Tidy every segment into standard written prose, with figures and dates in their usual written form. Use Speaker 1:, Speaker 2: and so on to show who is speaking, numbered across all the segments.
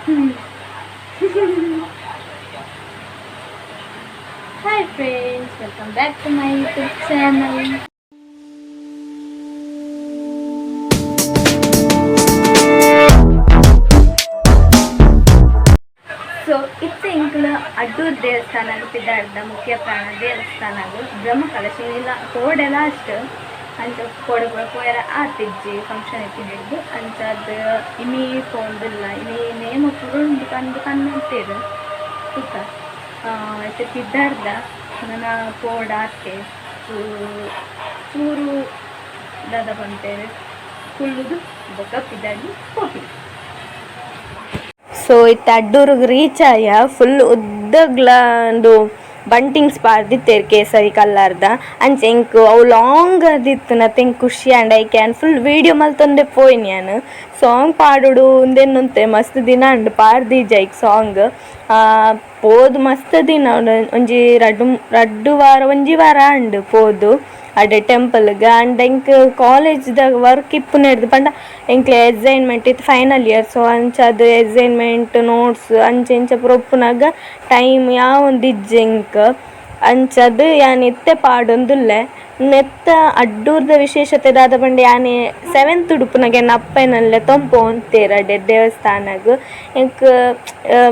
Speaker 1: Hi friends, welcome back to my YouTube channel. So ಇತ್ತೆ ಎಂಕುಲ ಅಡ್ಡೂರು ದೇವಸ್ಥಾನ ಪಿದಾಡ್ದ ಮುಖ್ಯ ಪ್ರಾಣ ದೇವಸ್ಥಾನ ಬ್ರಹ್ಮ ಕಲಶ ಇಲ್ಲ ಕೋಡೆಲ ಅಷ್ಟು ಅಂಚ ಕೋಡೆ ಪೂರ ಪೋಯರ ಆತಿಜ್ಜಿ ಫಂಕ್ಷನ್ ಇತ್ತಿನ ಅಂಚಾದ್ ಇನಿ ಪೋಂದಿಲ್ಲ. ಇನಿ ನೇಮ ಪೂರ ಉಂಡು ಪಂದ್ ಪನ್ನಂತೇರು ತೂಕ. ಇತ್ತೆ ಪಿದಾಡ್ದ ನನ ಪೋಡಾತೆ ಚೂರು ದಾದ ಪನ್ಪೆರ್ ಕುಲ್ಲುದು ಬೊಕ್ಕ ಪಿದಾಡಿ ಪೋಪಿ.
Speaker 2: ಸೊ ಇತ್ತೆ ಅಡ್ಡೂರುಗ್ ರೀಚ್ ಆಯ. ಫುಲ್ ಉದ್ದಗ್ಲ ಉಂದು ಬಂಟಿಂಗ್ಸ್ ಪಾಡ್ದಿತ್ತೆರ್ ಕೇಸರಿ ಕಲರ್ದ. ಅಂಚ ಎಂಕ್ ಅವು ಲಾಂಗ್ ಆದಿತ್ತುಂಡ ಎಂಕ್ ಖುಷಿ ಆಂಡ್. ಐಕ್ ಯಾನ್ ಫುಲ್ ವೀಡಿಯೋ ಮಲ್ತೊಂದೆ ಪೋಯಿನಿ. ಯಾನ್ ಸಾಂಗ್ ಪಾಡೊಡು ಉಂದೆನ್ನುಂತೆ ಮಸ್ತ್ ದಿನ ಆಂಡ್ ಪಾಡ್ದೀಜ ಐಕ್ ಸಾಂಗ್. ಪೋದು ಮಸ್ತ್ ದಿನ ಒಂಜಿ ರಡ್ಡ್ ರಡ್ಡ್ ವಾರ, ಒಂಜಿ ವಾರ ಆಂಡ್ ಪೋದು ಅಡೆ ಟೆಂಪಲ್ಗ್. ಆಂಡ ಎಂಕ್ ಕಾಲೇಜ್ದ ವರ್ಕ್ ಇಪ್ಪುನೆಡ್ದ್ ಪಂಡ ಎಂಕ್ಲೆ ಅಸೈನ್ಮೆಂಟ್ ಇತ್ತು, ಫೈನಲ್ ಇಯರ್. ಸೊ ಅಂಚಾದ್ ಅಸೈನ್ಮೆಂಟ್, ನೋಟ್ಸ್ ಅಂಚ ಇಂಚ ಪೂರ ಉಪ್ಪುನಗ ಟೈಮ್ ಯಾವೊಂದಿಜ್ಜಿ ಎಂಕ್. ಅಂಚಾದ್ ಯಾನ್ ಇತ್ತೆ ಪಾಡೊಂದುಲ್ಲೆ. ನೆತ್ತ ಅಡ್ಡೂರ್ದ ವಿಶೇಷತೆ ದಾದ ಪಂಡ, ಯಾನ್ ಸೆವೆಂತ್ ಉಪ್ಪುನಗ ಎನ್ನ ಅಪ್ಪೆನ್ ಲೆತೊಂದು ಪೋವೊಂತೆರ್ ಅಡೆ ದೇವಸ್ಥಾನಗ್. ಎಂಕ್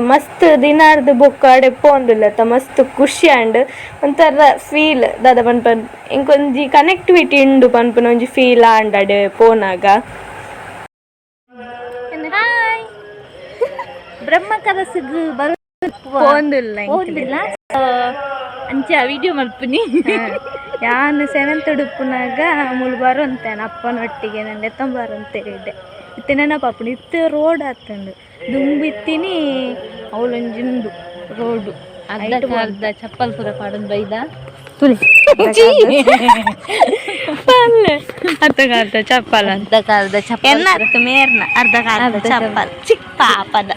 Speaker 2: ಮಸ್ತ್ ದಿನಾರ್ದ್ ಬೊಕ್ಕ ಅಡೆ ಪೋವೊಂದುಲ್ಲೆತ, ಮಸ್ತ್ ಖುಷಿ ಆಂಡ್. ಒಂಥರ ಫೀಲ್ ದಾದ ಪನ್ಪನ್, ಎಂಕ್ ಒಂಜಿ ಕನೆಕ್ಟಿವಿಟಿ ಉಂಡು ಪನ್ಪುನ ಒಂಜಿ ಫೀಲ್ ಆಂಡ್ ಅಡೆ ಪೋನಾಗ.
Speaker 1: ಹಾಯ್, ಬ್ರಹ್ಮ ಕಲಸಗ್ ಬರು
Speaker 2: ಪೋಂದುಲ್ಲ.
Speaker 1: ಪೋಂದಿಲ್ಲ, ಅಂಚ ವಿಡಿಯೋ ಮಲ್ಪುನಿ.
Speaker 2: ಯಾನ್ ಸೆವೆಂತ್ ಉಪ್ಪುನಗ ಮೂಲು ಬರೋಂತೇನೆ ಅಪ್ಪನೊಟ್ಟಿಗೆ, ನನ್ನ ಲೆತ್ತೊಂದು ಇದ್ದೆ. ಇತ್ತೆ ನೆನಪಾಪುಂಡು. ಇತ್ತೆ ರೋಡ್ ಆತುಂಡು, ದುಂಬು ಇತ್ತಿನಿ ಅವಳೊಂಜಿ ಉಂದು ರೋಡು.
Speaker 1: ಅರ್ಧ ಅರ್ಧ ಚಪ್ಪಲ್ ಪೂರ ಪಾಡೊಂದು ಬೈದ.
Speaker 2: ಅರ್ಧ ಅರ್ಧ ಚಪ್ಪಲ್ ಅಂತ.
Speaker 1: ಅರ್ಧ ಕಾಲದ ಚಪ್ಪಲ್.
Speaker 2: ಎನ್ನ ಮೇರ್ನ ಅರ್ಧ ಅರ್ಧ ಚಪ್ಪಲ್ ಚಿಕ್ಕ ಪಾಪದ.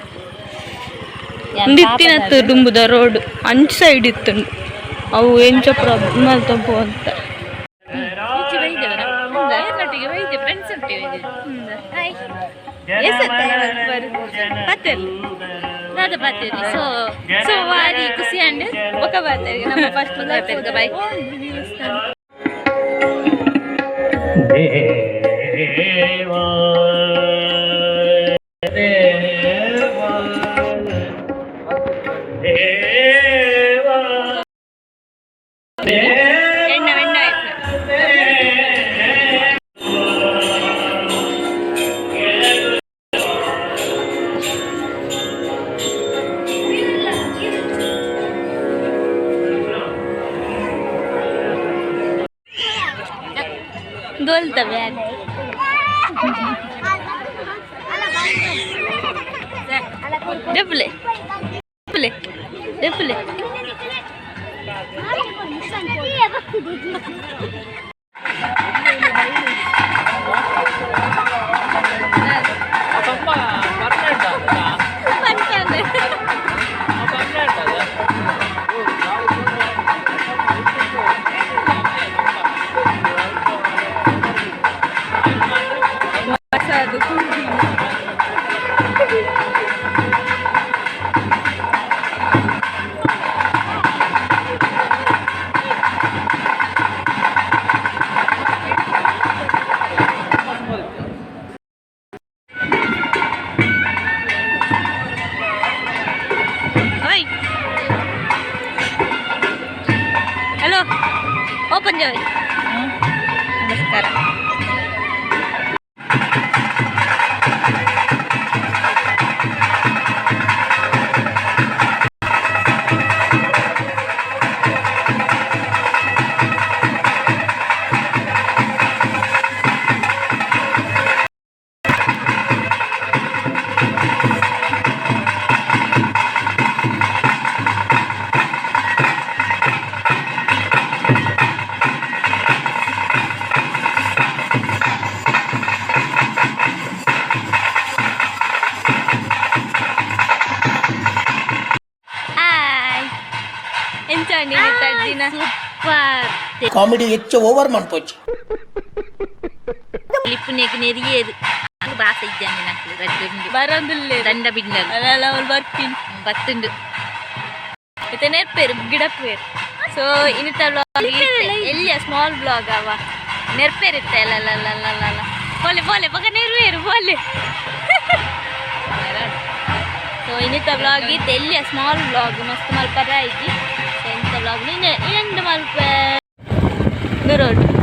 Speaker 2: ಇತ್ತಿನತ್ತು ದುಂಬುದ ರೋಡ್ ಅಂಚು ಸೈಡ್ ಇತ್ತು. ಅವು ಎಂಚ ಪ್ರಾಬ್ಲಮ್ ಮಲ್ತೊಂದು ಅಂತ.
Speaker 1: ಈಚೆ ಬೈದೆವರ ಒಟ್ಟಿಗೆ ಬೈದೆ, ಫ್ರೆಂಡ್ಸ್ ಒಟ್ಟಿಗೆ ಬೈದೆ. ಹಾಯ್. ದಾದ ಪಾತೆರಿ? ಸೊ ಸೊ ವಾರಿ ಖುಷಿ ಅಂಡ್
Speaker 2: ಬೊಕ ಪಾತೆರ್ಗೆ ನಮ್ಮ ಫಸ್ಟ್.
Speaker 1: ಪಾತೆರ್ಗೆ, ಬಾಯ್.
Speaker 3: ದೇವಾ ದೇವಾ ದೇವಾ.
Speaker 2: ಎಣ್ಣೆ ಎಣ್ಣೆ ಆಯ್ತು. ದೋಲ್ತ ಬ್ಯಾಗ್. ದೆಪ್ಪುಲೆ ದೆಪ್ಪುಲೆ ದೆಪ್ಪುಲೆ. ಓಯ್, ಹಲೋ, ಓಪನ್ ಜಾಯ್. ನಮಸ್ಕಾರ. ಹಾಯ್, ಎಂಚಾಂಡಿ ಅಜ್ಜಿನ?
Speaker 1: ಸೂಪರ್.
Speaker 4: ಕಾಮಿಡಿ ಹೆಚ್ಚು ಓವರ್ ಮನ್ಪೊಚ್ಚಿ.
Speaker 1: ಲಿಪ್ಪುನೆಗ್ ನೆರಿಯೇರು ಬಾಸ್.
Speaker 4: ಇಜ್ಜಂದಿನಕ್ಲು ರಡ್ಡ್ ಉಂಡು.
Speaker 1: ಬರಂದುಲ್ಲೆ.
Speaker 4: ದಂಡ ಬಿಂಡಲ್.
Speaker 1: ಅಲ್ಲ, ಅವ್ಲು ಬರ್ಪಿನ್.
Speaker 4: ಬತ್ತುಂಡು.
Speaker 1: ಇತ್ತೆ ನೆರ್ಪೇರು ಗಿಡಪ್ಪೇರು. ಸೊ ಇನ್ನಿತ ಬ್ಲಾಗ್ ಎಲ್ಲಿಯ ಸ್ಮಾಲ್ ಬ್ಲಾಗ್ ಅವ. ನೆರ್ಪೇರು ಇತ್ತೆ. ಅಲ್ಲ ಅಲ್ಲ ಅಲ್ಲ ಅಲ್ಲ ಅಲ್ಲ, ಪೋಲೆ ಪೋಲೆ ಪಕ್ಕ ನೆರ್ವೇರು ಪೋಲೆ. ಸೊ ಇನ್ನಿತ ಬ್ಲಾಗ್ ಇತ್ತೆ ಎಲ್ಲಿಯ ಸ್ಮಾಲ್ ಬ್ಲಾಗ್ ಮಸ್ತ್ ಮಲ್ಪರ ಆಯ್ತು. ಸೊ ಇಂಥ ಬ್ಲಾಗ್ ನೀನು ಎಂಡ್ ಮಲ್ಪ ರೋಡ್.